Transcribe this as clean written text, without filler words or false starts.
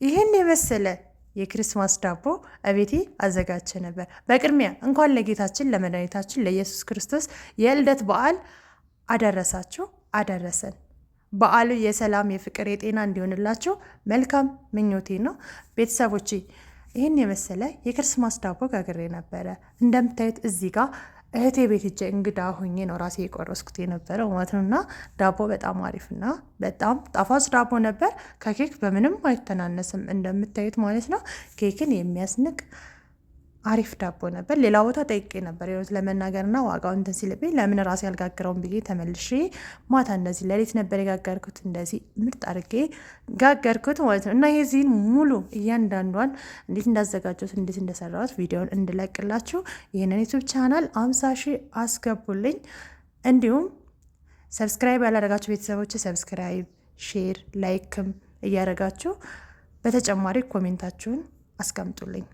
ይህን የመሰለ የ Christmas ዳቦ እቤቴ አዘጋጅቼ ነበር። በቅድሚያ እንኳን ለጌታችን ለመድኃኒታችን ለኢየሱስ ክርስቶስ የልደት በዓል አደረሳችሁ አደረሰን። በዓሉ የሰላም፣ የፍቅር፣ የጤና እንዲሆንላችሁ መልካም ምኞቴ ነው። ቤተሰቦቼ፣ ይህን የመሰለ የ Christmas ዳቦ ጋግሬ ነበረ። እንደምታዩት እዚህ ጋር እህቴ ቤት ሄጄ እንግዳ ሆኜ ነው ራሴ የቆረስኩት የነበረው ማለት ነው። እና ዳቦ በጣም አሪፍና በጣም ጣፋጭ ዳቦ ነበር። ከኬክ በምንም አይተናነስም እንደምታዩት ማለት ነው። ኬክን የሚያስንቅ አሪፍ ዳቦ ነበር። ሌላ ቦታ ጠይቄ ነበር የእውነት ለመናገርና ዋጋው እንትን ሲልብኝ ለምን ራሴ ያልጋግረውን ብዬ ተመልሼ ማታ እንደዚህ ሌሊት ነበር የጋገርኩት። እንደዚህ ምርጥ አድርጌ ጋገርኩት ማለት ነው። እና የዚህን ሙሉ እያንዳንዷን እንዴት እንዳዘጋጀሁት፣ እንዴት እንደሰራሁት ቪዲዮን እንድለቅላችሁ ይህንን YouTube channel 50,000 አስገቡልኝ። እንዲሁም subscribe ያላደረጋችሁ ቤተሰቦች subscribe፣ share፣ like ም እያደረጋችሁ በተጨማሪ comment ኣችሁን አስቀምጡልኝ።